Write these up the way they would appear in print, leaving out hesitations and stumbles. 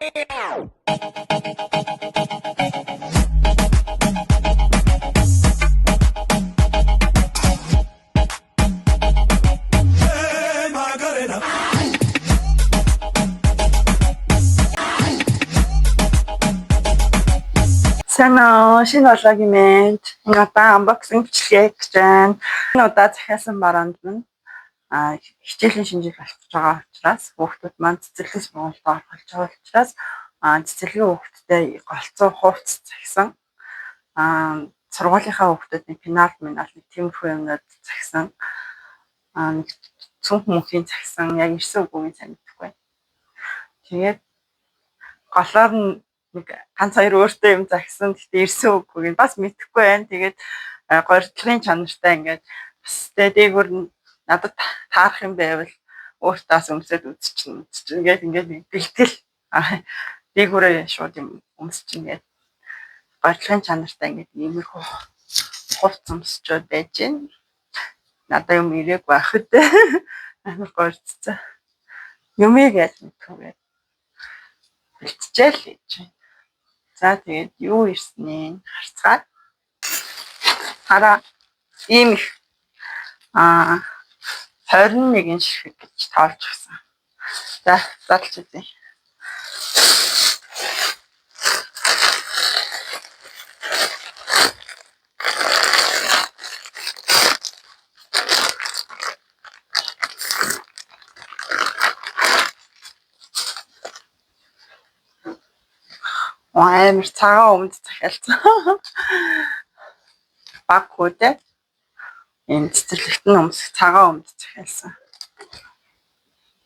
Сайн уу, шинэ vlog-ийн мэнд. Энэ удаа unboxing бичлэгээ гэж байна. Энэ удаа захиалсан бараанд нь хичээлийн шинэ жил болох гэж байгаа учраас хүүхдүүд маань цэцэрлэг сургуульд орох болж байгаа учраас цэцэрлэгийн хүүхдтэй голцоо хувцас захисан. Сургуулийнхаа хүүхдүүдийн пенал минал нэг тиймэрхүү юмнууд захисан. Нэг цүнх мөнхийн захисан. Яг ирсэн үгүйг сайн мэдэхгүй. Тэгээд голоор нь нэг ганц хоёр өөртөө юм захисан. Гэхдээ ирсэн үгүйг нь бас мэдэхгүй байна. Тэгээд горилгын чанартай ингээд бас дээгүүр нь надад таарах юм байвал өөртөө бас өмсөд үзчихнэ. Ингээд ингээд нэг бэлтгэл дээгүүрээ шууд юм өмсчихнэ гээд горилгын чанартай ингээд иймэрхүү хувцас өмсчөөд байж байна. Надад юм ирээг байх үү. Амар горилцсон. Юмыг яаж мэдэх вэ? Бэлтжээл гэж байна. За тэгээд юу ирснийг харцгаая. Хараа ийм их 21 ширхэг гэж тоолж өгсөн. За задлж үзье. Амар цагаан өмд захиалсан. Баг хүүдээ. Энэ цэцэрлэгт нь өмсөх цагаан өмд захиалсан.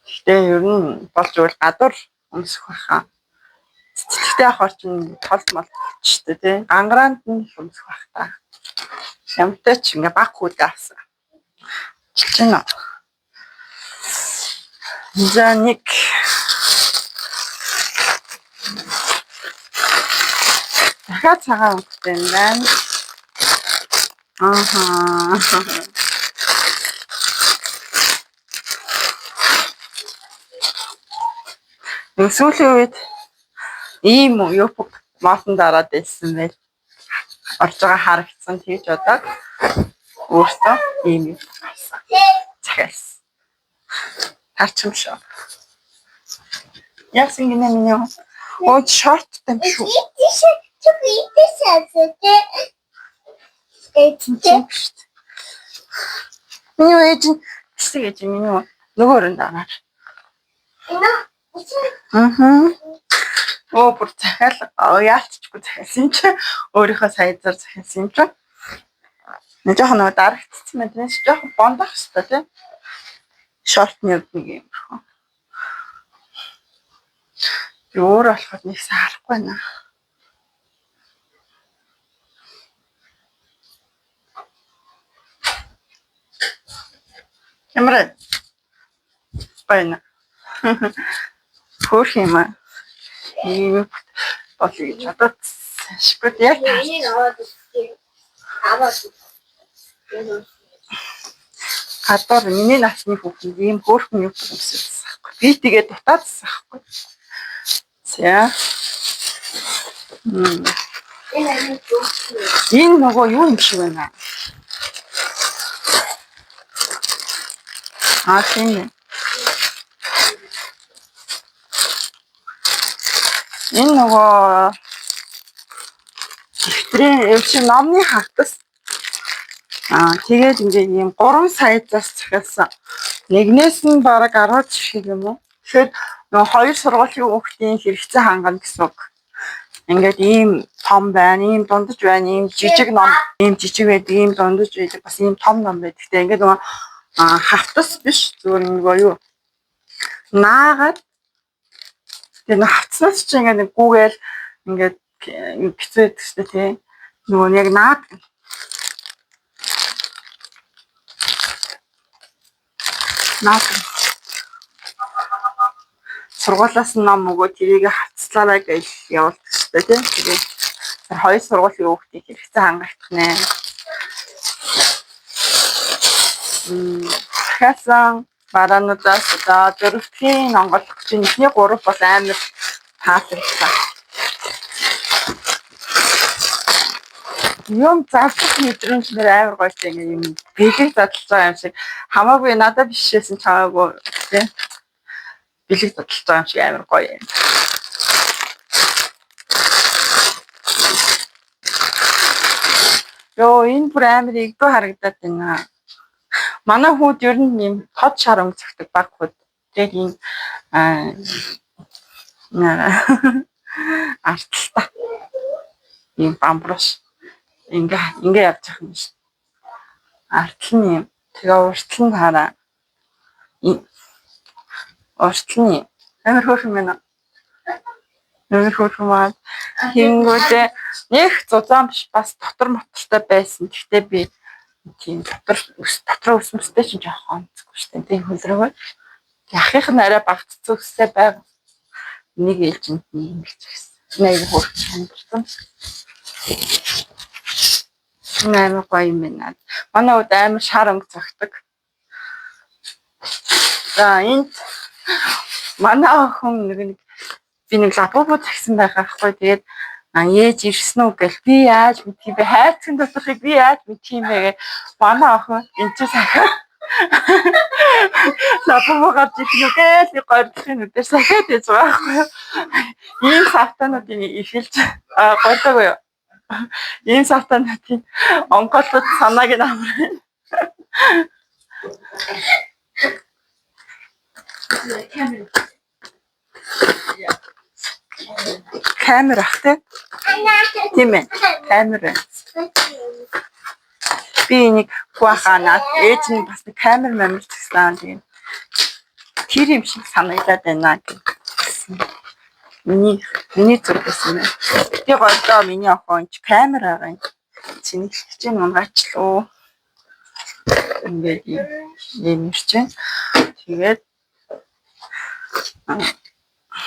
Гэхдээ ер нь болж игэл гадуур өмсөх байхаа. Цэцэрлэгтээ авахар чинь толд молд болчих шүү дээ, тий. Гангaraанд нь их өмсөх байх та. Ямтай ч ингээ баг хүүдээ авсан. Чилж гинэ. За нэг дахиад цагаан өнгөтэй юм байна. Ааха. Нэг сүүлийн үед ийм юпг моотон дараад байсан байл. Орж байгаа харагдсан тэгж бодоод өөртөө ийм юпг авсан. Захиалсан. Тарчим шүү. Яасан гинэ миний өө шорттой юм шүү. Миний ээж нь бисэг ээж миний нөгөө өрөөнд агаар. Аа. Оо бүр захиал яалтчгүй захиалсан юм чи өөрийнхөө сайзаар захиалсан юм чи. Нэг жоохон нөгөө дарагдсан байна. Тэрнээс жоохон бондох хэвээр тий. Шортны хувьд нэг юм хөө. Би өөр болоход нэг саарахгүй байна. Ямар байна. Хөөх юм аа. Ийм болъё гэж бодоод шиггүй яг гадуур миний насны хүүхэн ийм хөөрхөн юм өмсөж байхгүй. Би тэгээд дутаадсан байхгүй. За. Энэ нөгөө юу юм шиг байна? Аа тийм ээ. Энэ нөгөө дэвтрийн юм чи номны хавтас. Тэгээд ингээд ийм 3 сайзаас захиалсан. Нэгнээс нь бараг 10 ширхэг юм уу? Тэгэхээр нөгөө хоёр сургуулийн хүүхдийн хэрэгцээ хангана гэсэн үг. Ингээд ийм том байна, ийм дундаж байна, ийм жижиг ном, ийм жижиг байдаг, ийм дундаж байдаг, бас ийм том ном байдаг. Гэтэ ингээд нөгөө хавтас биш зүгээр нөгөө юу наагаад тэгээ нөгөө хавтснаас чи ингээд нэг гүгээл ингээд хэцүү байдаг шүү дээ тий. Нөгөө яг наад наад сургуулиас нь ном өгөө тэрийг хавтслаарай гэж явуулдаг шүү дээ тий. Тэгээд хоёр сургуулийн хүүхдийг хэрэгцээ хангагдах нэ. Захиалсан бараануудаас одоо дөрөвдүгийн онгойлгох чинь эхний гурав бол амар Таалагдлаа. Юм задлах мэдрэмж нэр амар гоё ч ингэ юм бэлэг задлж байгаа юм шиг хамаагүй надад бишээсэн ч хамаагүй тий бэлэг задлж байгаа юм шиг амар гоё юм. Йоо, энэ бүр амар игдүү харагдаад байна. Манай хүүд ер нь юм тод шар өнгө зөгтөг баг хүүд. Тэгээд ийм арталтай ийм бамбруш ингээ ингээ явж байгаа юм шиг. Артал нь юм. Тэгээ уртал нь хараа. Уртал нь амар хөөрхөн байна. Амар хөөрхөн маа. Тэнгүүдээ нэг зузаан биш бас дотор мотортой байсан. Гэхдээ би тийм дотор өс дотроо өс мөстэй чинь жоохон онцгүй шүү дээ. Тийм хөлрөгөө. Яхих нь арай багцсан өстэй байг. Нэг ээлжинд нь юм л згсэн. Нэг хөөрхөн хандсан. Амар гоё юм байна. Манай хувьд амар шар өнгө зөгтөг. За энд манай охин нэг би нэг лабубу загсан байгаа байхгүй. Тэгээд ээж ирсэн үү гэл би яаж мэдх юм бэ? Хайрцаг доторхыг би яаж мэдх юм бэ гэ. Манай охин энэ ч сахиад лабубу гарч ирэх юм гээл би гордлохын нүдээр сахиад байж байгаа байхгүй юу? Ийм савтануудыг эхэлж гордоогүй юу? Ийм савтануудын онгойлгод санааг нь амраа. Камер. Камер ах тий? Тийм ээ. Камер байна. Би энийг гуаханаа ээж нь бас нэг камер мамир згсэн. Тэгээд тэр юм шиг санагдаад байна гэсэн. Миний зүг байсан байна. Би голдоо миний охин ч камер байгаа юм. Цэнэглэж чинь унгаачлуу. Ингээд юм ирж байна. Тэгээд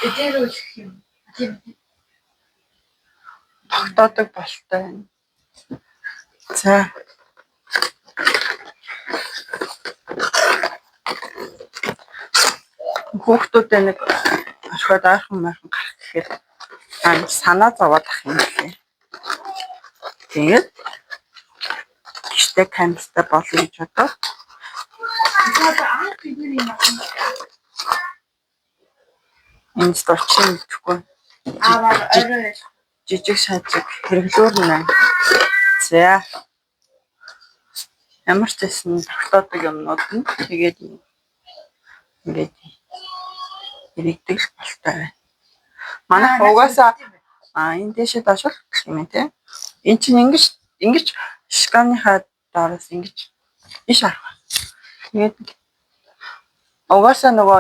Эдэрүүлэх юм. Тийм. тогтоодог болтой байна. За. Хүүхдүүдээ нэг орхиод ойрхон мойрхон гарах гэхээр амар санаа зовоод ах юм лээ. Тэгээд гэртээ камертай болно гэж бодоод За анх бидний юм авсан. энд дурчин мэдэхгүй. Аа орой. Жижиг шажиг хэрэглүүр нэ. За. Ямар ч байсан тогтоодог юмнууд нь тэгээд ингээд ирэгдэг л болтой байна. Манайх угаасаа энэ дэшээ доош л гэх юм те. Эн чинь ингэж шкафныхаа доороос ингэж иш харах. Тэгээд угаасаа нөгөө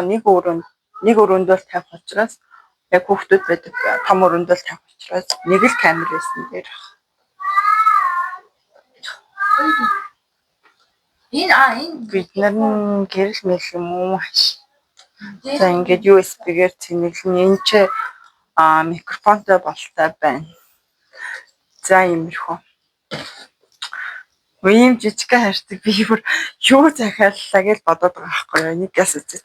нэг өрөөнд бол тавих учраас яг хүүхдүүд байдаг том өрөөнд бол тавих учраас нэг л камер байсан дээр. Энэ энэ Бид нар нь гэрэл мэл юм уу хаш. За ингээд USB-гээр цэнэглэн энэ ч микрофонтой болтой байна. За иймэрхүү. Ийм жижигхэн хайрцаг би бүр юу захиаллаа гэж бодоод байгаа байхгүй юу? Нэг гяс үздэг.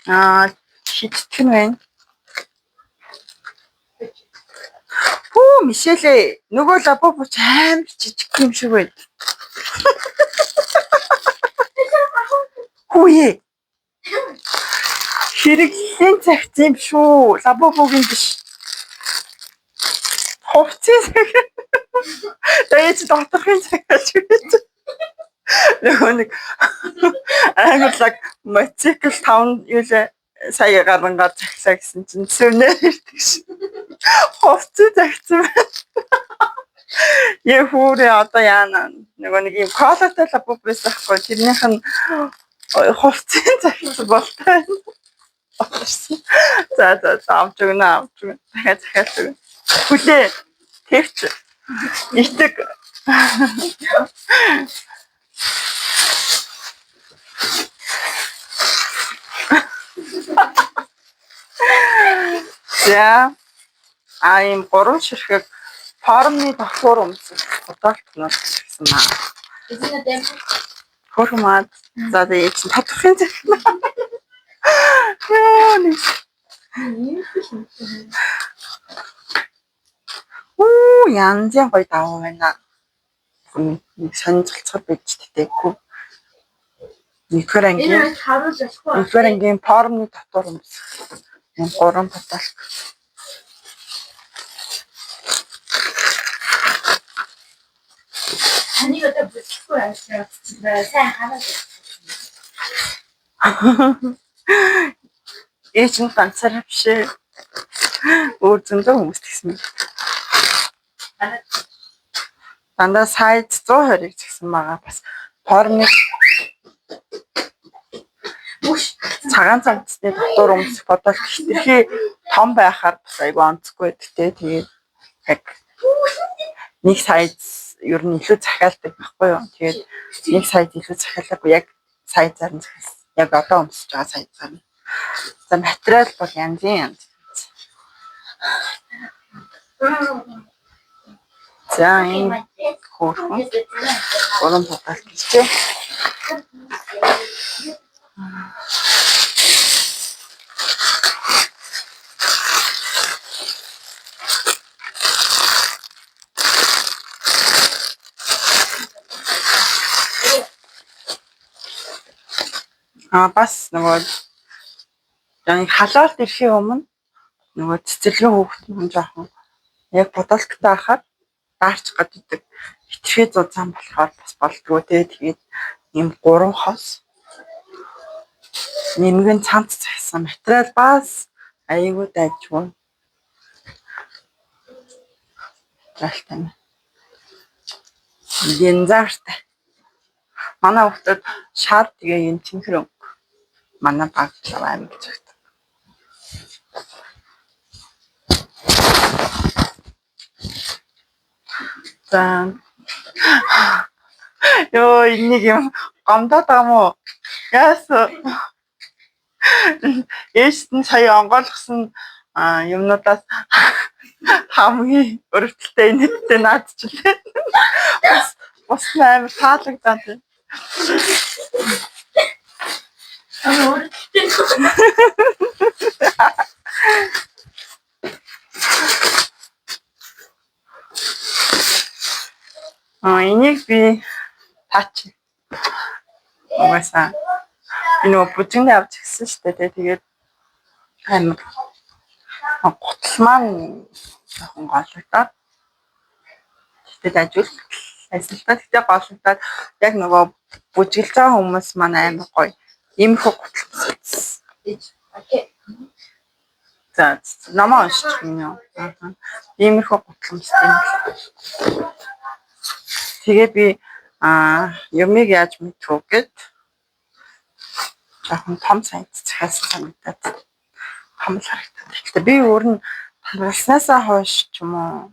Хиддэг нь байна. Хүү Мишелээ нөгөө лабубу ч амар жижиг юм шиг байна. Хүүе. Хэрэглэлийн цагт юм шүү. Лабубугийн биш. Хувцсын цаг. Тэгээд чи доторхын цаг болж байж. Нөгөө нэг амар лаг мотоцикл 5 юу лээ сая гарангаар захлаа гэсэн чинь сүнээр ирдэг шин. Хувцас загцсан байна. Яа хүүрээ одоо яана нөгөө нэг юм колотой лабуб байсан байхгүй тэрнийх нь хувцсын захиалсан болтой. За за за авч өгнө авч өгнө. Дахиад захиалж өгнө. Хүлээ. Тэрч. Итэг. За ийм гурван ширхэг формны дотор өмсөх худалднууд гэсэн маа. Эзэн дэм. Хөөрхөн маа. За тэгээ чинь тодорхой захина. Яа нэг. Ийм л юм. Үү, янзын гоё давуу байна. Нэг сонирхолтой байж тэтээггүй. Нэгдүгээр Энэ ангийн бол харуул болохгүй. нэгдүгээр ангийн формны дотор өмсөх. Юм гурван потолк. Таныг одоо бүтлэхгүй байсан. Сайн хараад. Ээж нь ганцаараа биш ээ. Өөр зөндөө хүмүүс тэгсэн юм. Дандаа сайз 120-ыг згсэн байгаа. Бас формны Бүш. цагаан цамцны дотор өмсөх бодол хэтэрхий том байхаар бас айгүй онцгүй байдаг те. Тэгээд яг нэг сайз ер нь илүү захиалдаг байхгүй юу. Тэгээд нэг сайз илүү захиалаагүй яг сайзаар нь захиалсан. Яг одоо өмсөж байгаа сайзаар нь. За материал бол янзын янз. За энэ хөөрхөн гурван бодол гэжээ. А бас нөгөө яг халаалт ирэхийн өмнө нөгөө цэцэрлэгийн хүүхэд нь жоохон яг бодолттой байхаар даарч гаддаг. Хитрхээ зузаан болохоор бас болдгоо те. Тэгээд ийм гурван хос нэмгэн цамц цасан материал бас аягүй дайжгүй. Материалтай юм. Гензаартай. Манай хүүхдүүд шар тэгээ юм цэнхэр өнгө. Манай баг амар гэж өгдөг. За. Йоо, энийг юм гомдоод байгаа юм уу? Яасан? Ээжт нь сая онгойлгосон юмнуудаас хамгийн өрөвдөлтэй инээдтэй наад ч лээ. Бас бас амар таалагдаад байна. А энийг би таач. Угаасаа би нөгөө бүжиндээ авч гисэн шүү дээ. Тэгээд амар гутал маань жоохон голлогдоод тэгтэл ажил ажилтаа тэгтээ голлогдоод яг нөгөө бүжиглж байгаа хүмүүс маань амар гоё. Иймэрхүү гутал төсөлсөн. За номоо уншчих юм юу. Аа. Иймэрхүү гутал өмсдөг юм. Тэгээ би юмыг яаж мэдэх вэ гэд жоохон том сайз захиалсан санагдаад том л харагдаад. Гэхдээ би өөр нь талбарласнаасаа хойш ч юм уу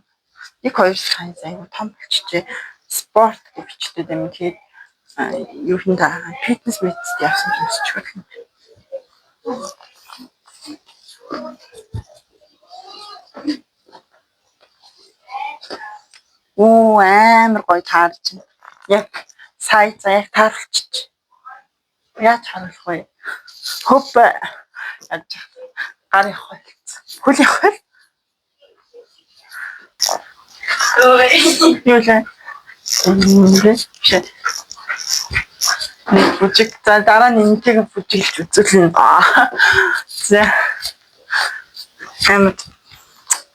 нэг хоёр сайз аягүй том болчихжээ. Спорт гэж бичдэг юм. Тэгээд юу хин та фитнес мэдсэд явсан ч өмсчих байх юм. Оо амар гоё таарч байна. Яг сайз яг таарччих. Яаж харуулах вэ? Хөп яаж гар явах вэ? Хөл явах вэ? Юу лээ? Ингээд нэг бүжиг. За дараа нь энэтэйг бүжиглж үзүүлнэ. За амар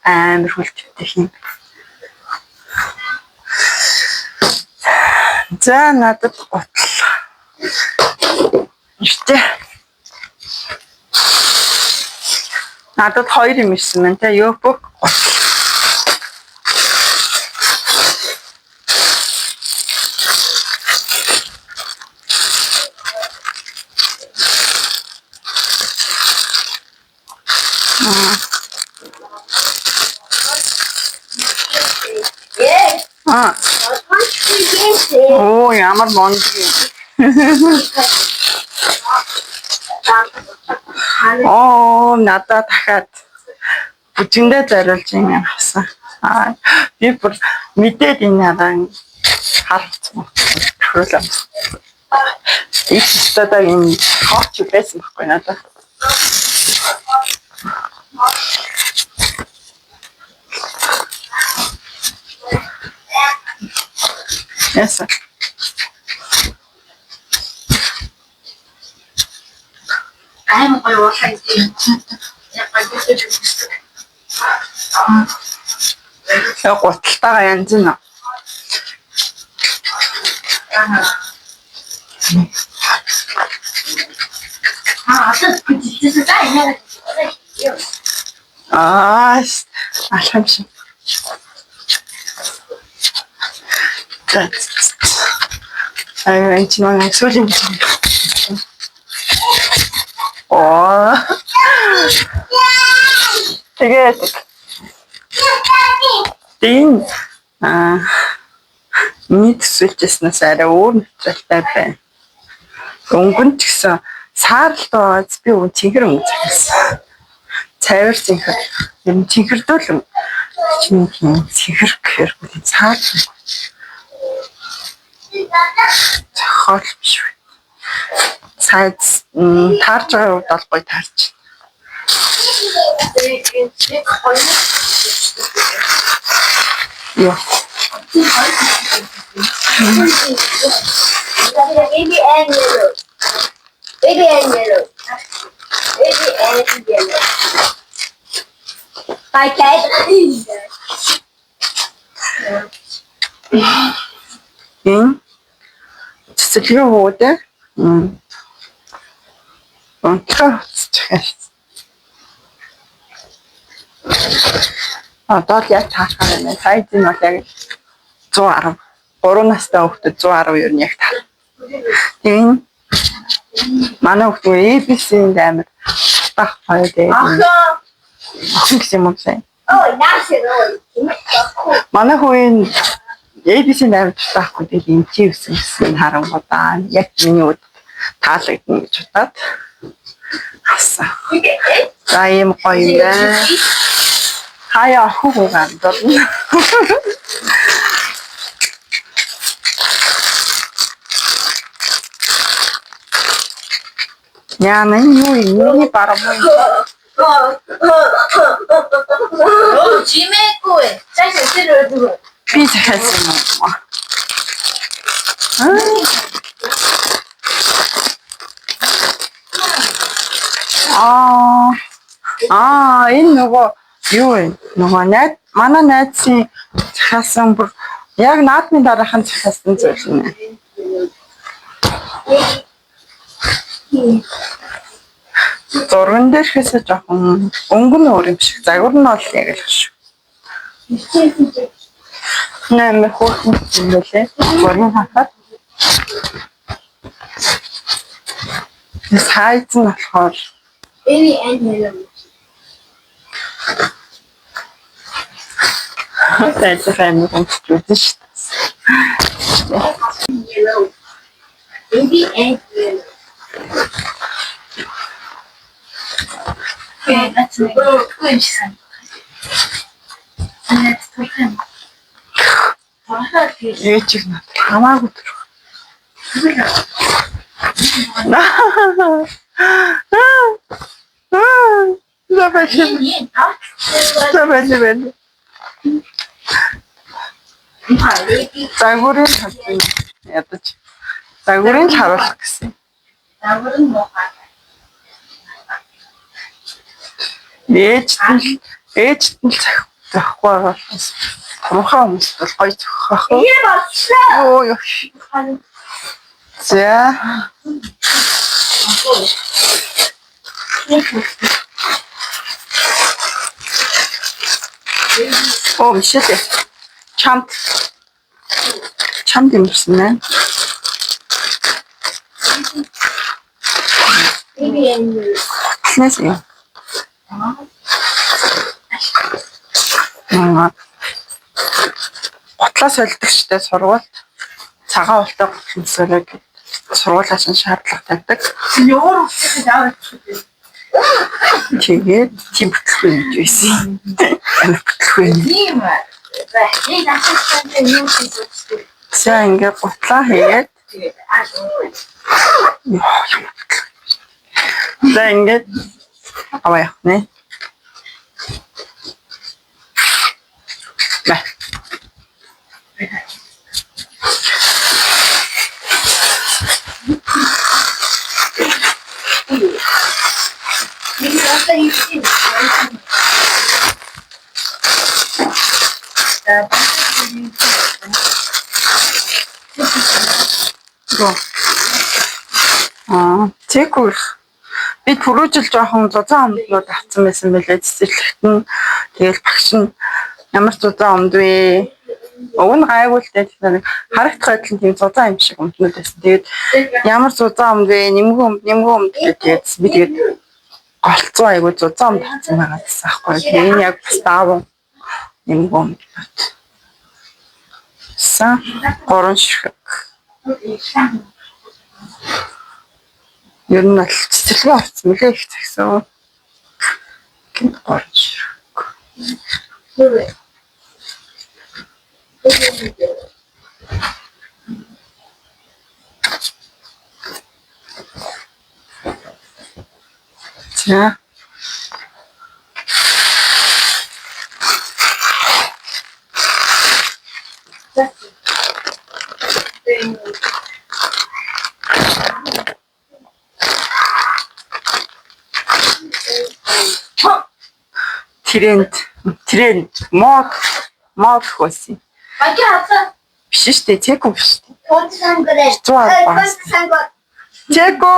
амар хүлтвтэй юм. За надад гутал. Иртээ. Надад хоёр юм ирсэн байна те. Ёпок гутал. Аа. Оо ямар мундаг юм. Оо надад дахиад бүжиндээ зориулж юм авсан. Аа би бүр мэдээд энэ хараа харцсан. Тохируулаа. Их стадаа энэ хооч байсан байхгүй надад. Яасан. Аим гоё уулаа идэв. Яг гоё гэж үздэг. Яг гуталтайгаа янз нь. Аа одоо бүжиглээс за яа. Аа, алах юм шиг. За. Аа, энэ чинь нэг сүүлийн юм шиг. Оо. Тэгээд энэ аа миний төсөөлжсэнээс арай өөр материалтай байна. Өнгөн ч гэсэн сааралт байгааз би өн цэнхэр өнгө захиалсан. Цайвар цэнхэр. Ер нь цэнхэрдүүл юм. Чиний тийм цэнхэр гэхээр бүр цаар өнгө. Зохиол биш үү. Сайз таарж байгаа хувьд бол гоё таарч. Тэгээд нэг гоё. Юу. Baby and yellow. Baby and yellow. Baby and yellow. Bye guys. Энэ цэцэрлэгийн хүүд ээ. Унтлаа хуцчих юм. Одоо л яг таарах юм байна. Сайз нь бол яг 110. 3 настай хүүхдэд 110 ер нь яг таар. Тэгээ энэ манай хүүхд нь ABC-нд амар бах гоё дээ. Охин. Охин гэсэн юм уу сайн. Ой, нааш ой. Манай хүүгийн ABC-нд амар дуртай байхгүй тэгэл энэ чи өсөн гэсэн харангуудаа яг миний үд таалагдана гэж бодоод авсан. За ийм гоё юм байна. Хаяа охин хүүгээ андуурна. Яа, энэ юу юм? Миний барам уу? Оо, чимээгүй. Цаашаа тэр өргөө. Би захиалсан юм уу? Аа. Аа, энэ нөгөө юу вэ? Нөгөө найд манай найзын захиалсан бүр яг наадмын дараахан захиалсан зүйл нэ. Зурган дээрхээсээ жоохон өнгө нь өөр юм шиг. Загвар нь бол яг л шүү. Нэмэр хөөрхөн юм байлээ. Зургийг харахад. Сайз нь болохоор Baby and yellow. тайлах амиг өмсч үзэн шүү дээ. Yellow. Baby and yellow. Тэгээд наац нэг үгүй юм шиг санагдах. Санаад турах юм. Турахаар тэгээд Ээжиг надад хамаагүй төрөх. За баярлалаа. энэ авч За баярлалаа. Baby Загварын хавцын ядаж загварын л харуулах гэсэн. загвар нь муухай. Ээжт нь л ээжт нь л зохихгүй байгаа болохоос турхаа хүмүүс бол гоё зохих байх уу? Яа болчихлоо. Йоо ёо. За оо мишэл чамд чамд юмсан нэ. Baby and yellow. Гутлнаас юм. Аа. Гутлаа солидог штэ сургуульд цагаан ултай гутал өмсөөрэй гэд сургуулиас нь шаардлага тавьдаг. Өөр үсэг аваад ирсэн. Тэгээд тийм бүтлгүй юм гэж байсан. Амар бүтлгүй юм. Тийм. За, энэ асуултанд юу хийж үздэг? За ингээ гутлаа хийгээд Тэгээд аа. ёо юм бүтлгүй. За ингээд аваа явах нэ. Мэ. Гоо. Аа, чекүр. Би түрүү жил жоохон зузаан өмднүүд авсан байсан байлээ цэцэрлэгт нь. Тэгэл багш нь ямар зузаан өмд вэ? Уг нь гайгүй л дээ. Тэгэхээр нэг харагдах адилхан тийм зузаан юм шиг өмднүүд байсан. Тэгээд ямар зузаан өмд вэ? Нэмгэн өмд, нэмгэн өмд гэдэг би тэгээд голцоо айгүй зузаан өмд авсан байгаа гэсэн аахгүй. Тэгээ энэ яг бас даавуу нэмгэн өмднүүд. Сан гурван ширхэг. Ер нь бол цэцэрлэгээ авсан нэлээ их цагсан. Гинт гурван ширхэг. За. Тренд, тренд, мод, мод хөөсөн. Баги хацаа. Биш шүү дээ, чеку биш шүү дээ. Тонсан гэрээ. 110 баас. Тонсан гэр. Чеку.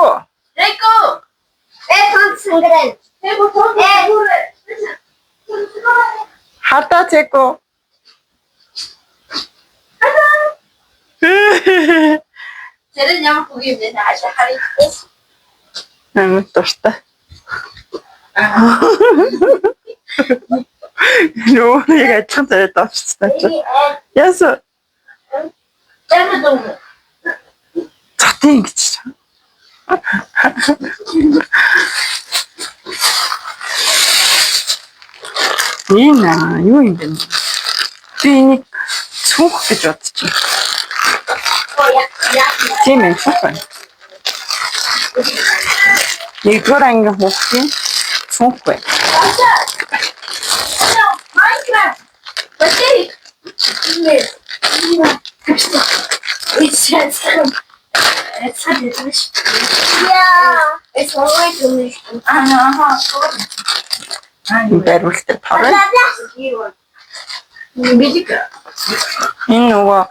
Реко. Э тонсан гэрээ. Реко тон. Хардаа чеку. Тэр нь ямар үг юм бэ? Хаашаа харъя. Амар дуртай. Юу нэг адилхан царайд авчихсан чи. Яасан Ямар дуу. цотын гэж. Энэ аа, юу юм бэ? Би энийг цүнх гэж бодчих. Тийм ээ, цүнх байна. Нэгдүгээр ангийн хүүхдийн цүнх байна. Minecraft. Окей. Яа. Эс ой дүнэ. Аа. Бариултай торой. Билиг. Энэ нөгөө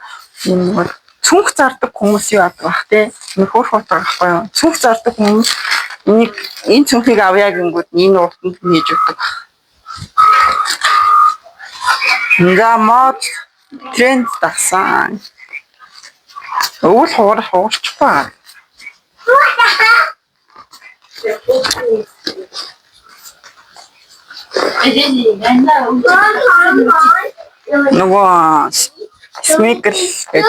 энэ нөгөө цүнх зардаг хүмүүс юу яадаг бах те. Нэг хөөх утга байхгүй юу? Цүнх зардаг хүмүүс энийг энэ цүнхийг авъя гингүүд энэ уртанд нээж өгдөг бах. Ингээ мод тренд дагсан. Өвөл хуваар хугарчихгүй байгаа. Нөгөө смигл гэдэг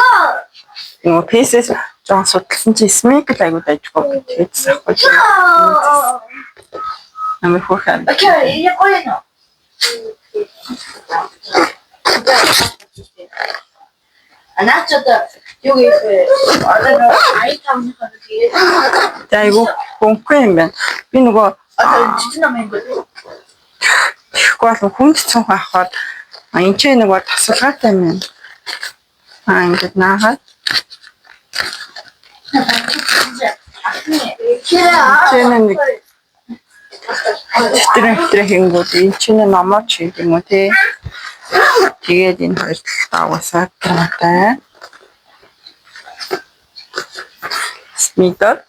нөгөө пэсээс жоон судалсан чи смигл айгуу дайжгүй гэдээсэн аахгүй. Амар хөөрхөн. Окей, я понял. А наач одоо юу гэх вэ? Одоо нөгөө ая тавныхаа тэгээд За айгуу гүнхгүй юм байна. Би нөгөө одоо жижиг ном юм гээд. тэгэхгүй бол хүнд цүнх авахаар энэ ч нөгөө тасалгаатай юм байна. Аа ингээд наагаад энэ нэг тэтрэн хэтрэн хийнгүүд энэ ч нэ номоо ч хийх юм уу те. Тэгээд энэ хоёр талдаа угаасаа таатай. Смитер.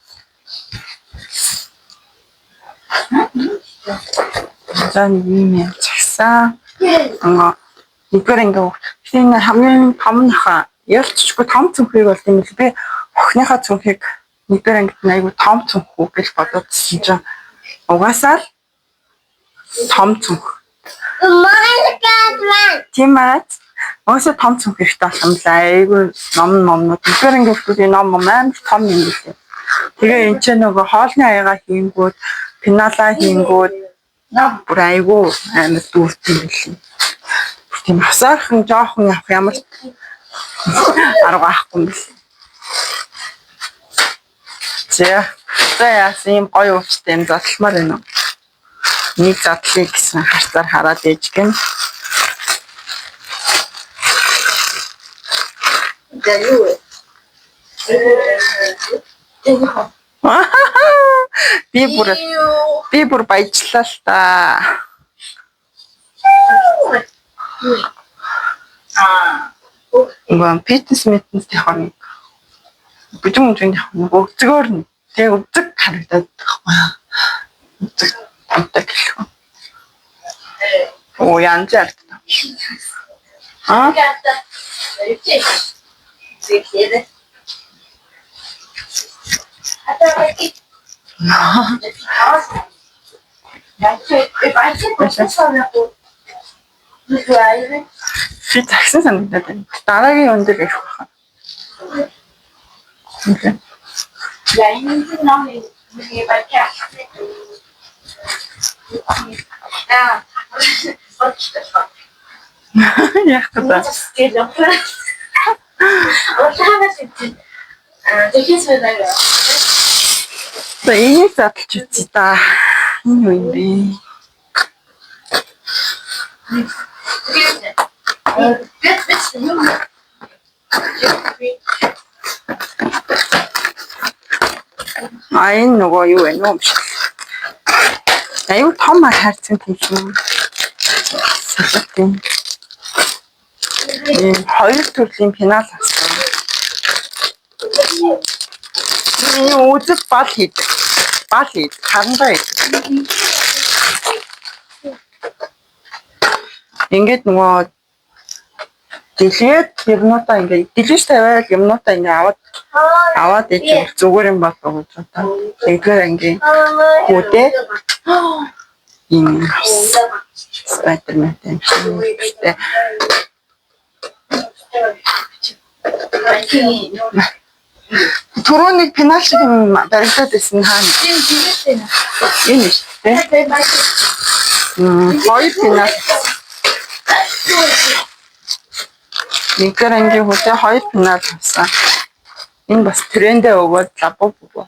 За нэг юм ярьчихсан. Ингээ нэгдүгээр ингээ энэ хамгийн том нөхөө ялцчгүй том цүнхийг бол юм л би охиныхаа цүнхийг нэгдүгээр ангид нь айгүй том цүнх үү гэж бодоодсэн чинь угаасаа л том цүнх. Minecraft. Тийм аа. Угаасаа том цүнх хэрэгтэй болох юм л айгүй ном номнууд нэгдүгээр ангийн хүүхдүүдийн ном ном амар том юм билээ. Тэгээ энэ ч нөгөө хоолны аяга хийнгүүд, пеналаа хийнгүүд бүр айгүй амар дүүрт юм билээ. Бүр тийм асаархан жоохон явах ямар ч арга байхгүй юм билээ. За. За яасан юм гоё уучтай юм задлмаар байна уу? Нэг задлыг гэсэн харцаар хараад ээж гин. За юу вэ? Би бүр би бүр баяжлаа л та. Аа. Нөгөө фитнес митнес явах нэг бүжин мүжин явах нэг өвзгөөр нь тэг өвзөг харагдаад байгаа юм. Өвзөг амтай гэх юм. Оо янз ярддаг. Аа би загсан санагдаад байна. Дараагийн юм дээр ирэх байх. Okay. Яг та. За энийг задлж үзье та. Энэ юу юм бэ? А энэ нөгөө юу вэ? Нөө биш. Аюу том хайрцаг тийм. Салат юм. Ийм хоёр төрлийн пенал авсан. Энэ үзэг бал хийдэг. Бал хийдэг. Харандаа хийдэг. Ингээд нөгөө дэлгээд юмнуудаа ингээд дэлгэж тавиал юмнуудаа ингээд аваад аваад иж зүгээр юм болов гэж бодоо. Нэгдүгээр ангийн хүүдээ ийм Spider-Man юм шиг хэрэгтэй. Түрүү нэг пенал шиг юм баригдаад байсан хаана? Энэ шүү дээ. Хоёр пенал. Нэгдүгээр ангийн хүүдээ хоёр пенал авсан. Энэ бас трендээ өгөөд лабу бу.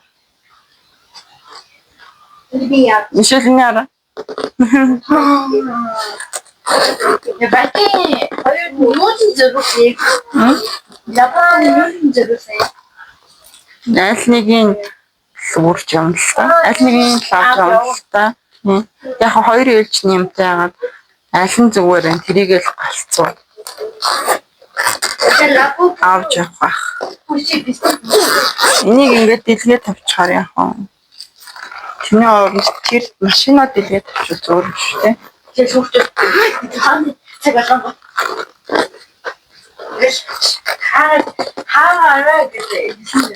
Мишель энэ араа. Аль нэгийн луурч юм л та. Аль нэгийн лавж юм л та. Яг хоёр ээлжний юмтай яагаад аль нь зүгээр вэ? Тэрийг л галцуу. Авч явах байх. Энийг ингээд дэлгээ тавьчихаар яах вэ? Тэрний оронд тэр машинаа дэлгээ тавьчихвал зүгээр юм шүү дээ.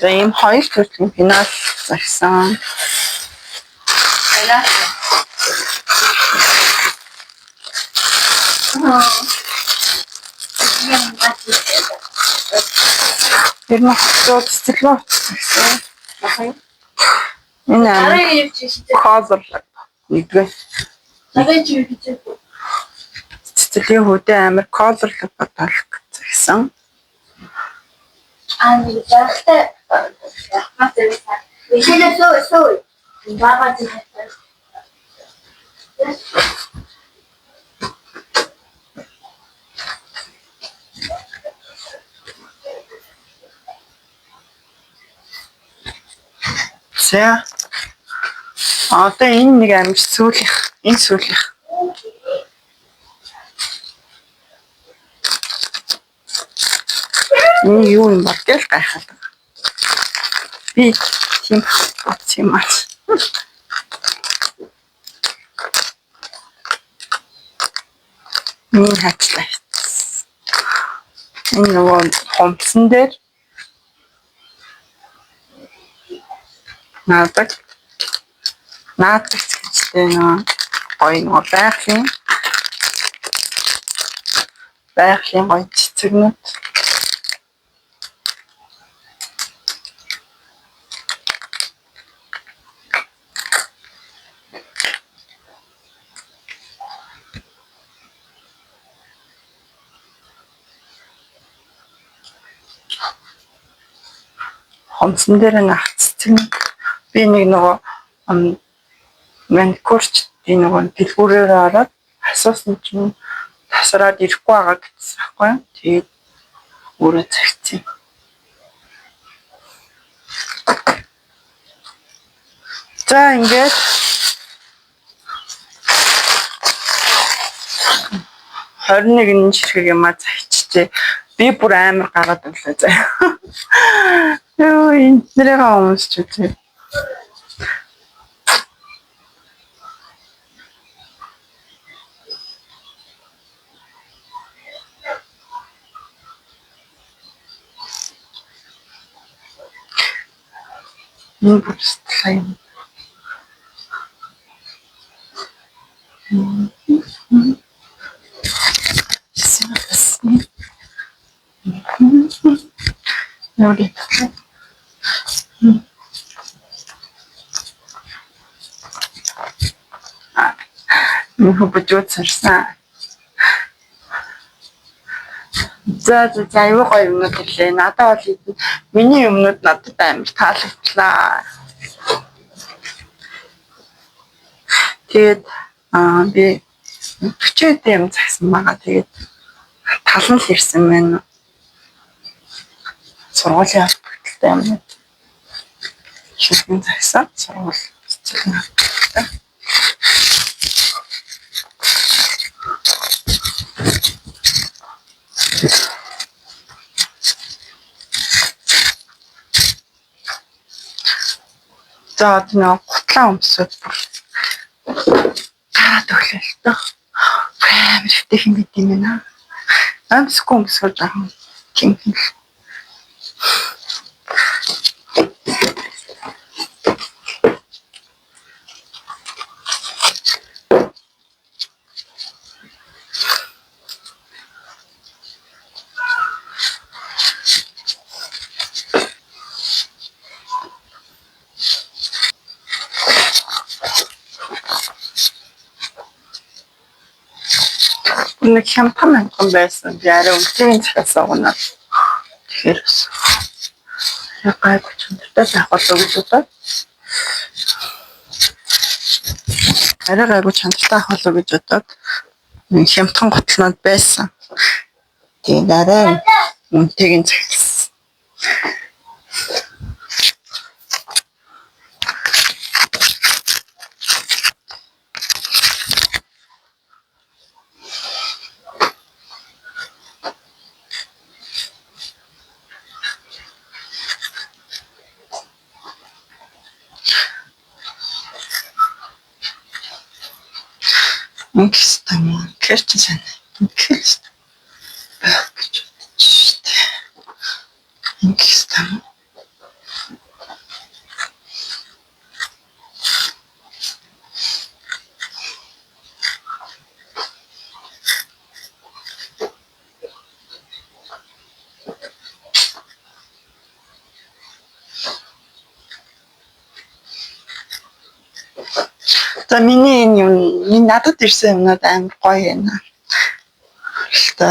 За ийм хоёр төрлийн пенал зарсан. Тэр нь хувцас цэцэрлэг хувцас зарсан. Энэ амар колор нэгдүгээр цэцэрлэгийн хүүдээ амар колорлог бодолг загсан. За. Одоо энэ нэг амар сүүлийнх, энэ сүүлийнх. Энэ юу юм бол гэж гайхаад байгаа. Би тийм бодсон юм аа. Энэ хачлаа. Энэ нөгөө хумсан дээр наадаг. Наадаг гэжтэй нөгөө гоё нөгөө байгалийн байгалийн гоё цэцэгнүүд. Хомсон дээр нах цэцэгнүүд. Би нэг нөгөө маникюрчдын нөгөө дэлгүүрээр ороод асуусан чинь тасраад ирэхгүй байгаа гэсэн байхгүй. Тэгээд өөрөө захицсан. За ингээд 21 ширхэг юмаа захичжээ. Би бүр амар гараад өглөө заяа. Йоо, энэ нэрээ өмсч үзье. Энэ бүр слайм. Нүрээ. Мөнхө бужууд сарсан. За за за аюу гоё юмнууд ирлээ. Надад бол миний юмнууд надад амар таалагдлаа. Тэгээд би 40 юм загсан байгаа. Тэгээд тал нь л ирсэн байна. Сургуулийн холбогдлолтой юмнууд. Шинэхэн загсан сургууль цэцэрлэгийн холбогдлолтой. За одоо нэг гутлаа өмсөд бүр гараад өглөө л дөө. Амар ихтэй юм бид юм байна. Амсгүй өмсгөл жоохон тийм л. Нэг хямдхан хямдхан байсан. Би арай үнэтэй захиалсан уунаа. Тэгэхээр бас яг гайгүй чанартай байх болов гэж бодоод арай гайгүй чанартай авах болов гэж бодоод нэг хямдхан гутлнууд байсан. Тэгээд арай үнэтэйг нь захиалсан. Ингэс юм уу? Тэр чинь сайн. Ингэх л байх гэж бодож штэ. Ингэх юм. За миний энэ юм энэ надад ирсэн юмнууд амар гоё юм. Л та.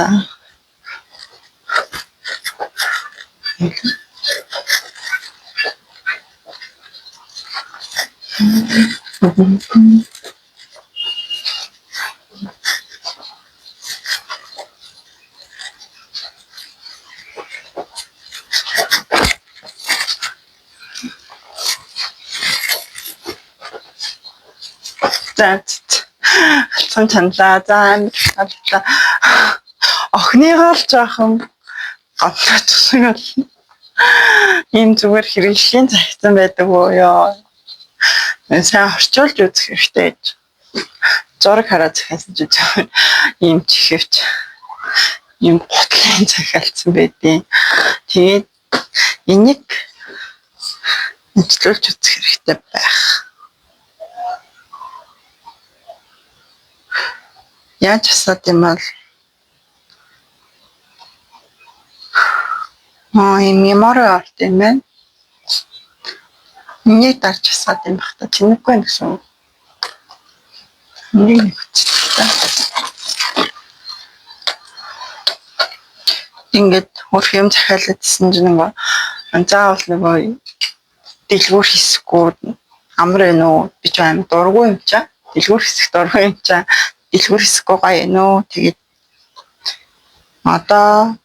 За галзуу чанлаа. За амар таалагдаа. Охиныгоо л жоохон гомдоод шиг болно. Ийм зүгээр хэрэглэхийн захицсан байдаг уу ёо. Сайн орчуулж үзэх хэрэгтэй гэж. Зураг хараад захиалсан чи зөв ийм чихвч ийм гутлын захиалцсан байдیں۔ Тэгээд энийг нэвтрүүлж үзэх хэрэгтэй байх. Яаж асаад юм бол ийм мемори орт юм байна. Энийг дарж асаад юм бах та тэнэггүй байх гэсэн үг. Энийг нэг хүчлээ. Ингээд хөрх юм захиалаад гэсэн чинь нөгөө заавал нөгөө Дэлгүүр хийсэхгүй амар байна уу? Би ч амар дургүй юм чаа. Дэлгүүр хийсэх дургүй юм чаа. Дэлгүүр хийсэхгүй гоё юм уу? Тэгээд одоо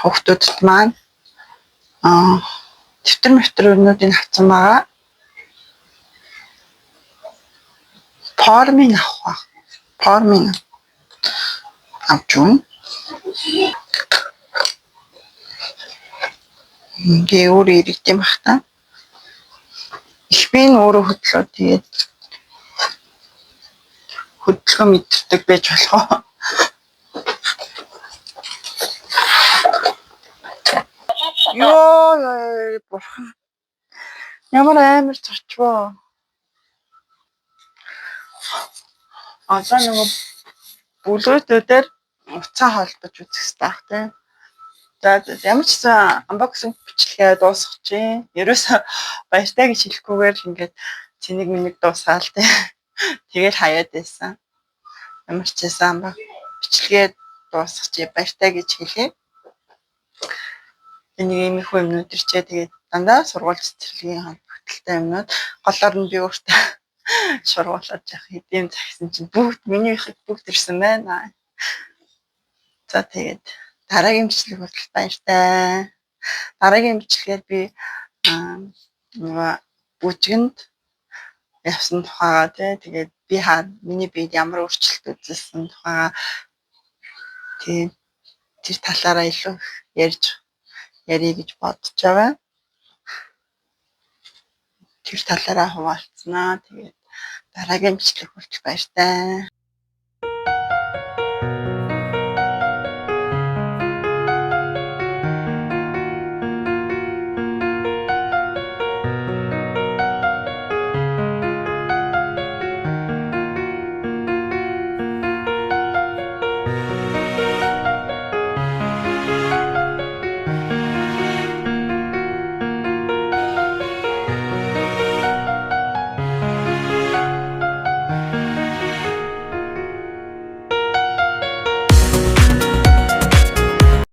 хүүхдүүдэд маань дэвтэр мэвтэр өрнүүдийг авсан байгаа. Формыг авах ба. Формыг авч өгнө. Ингээ өөрөө иргэдэм бах та. Их би нь өөрөө хөдлөө тэгээд хөдөлгөөн мэдэрдэг байж болох уу? Йоо ёо бурхан. Ямар амар цочвоо. Одоо нөгөө бүлгүүдээр утсаа холбож үзэх хэрэгтэй байх тийм. За ямар ч гэсэн unboxing бичлэгээ дуусгах чинь. Ерөөсөө баяртай гэж хэлэхгүйгээр л ингээд цэник минийг дуусгаал тийм. Тэгэл хаяад байсан. Ямар ч байсан бичлэгээ дуусгах чи баяртай гэж хэлье. Энийг иймэрхүү юмнууд ирчээ. Тэгээд дандаа сургууль цэцэрлэгийн холбогдлолтой юмнууд голоор нь би өөртөө шургуулаад явах хэдийн захисан чинь бүгд минийхийг бүгд ирсэн байна. За тэгээд дараагийн бичлэг хүртэл баяртай. Дараагийн бичлэгээр би нөгөө бүжгэнд явсан тухайгаа тий тэгээд би хаа миний биед ямар өөрчлөлт үзүүлсэн тухайгаа тий тэр талаараа илүү их ярьж ярий гэж бодож байгаа. Тэр талаараа хуваалцсанаа. Тэгээд дараагийн бичлэг хүртэл баяртай.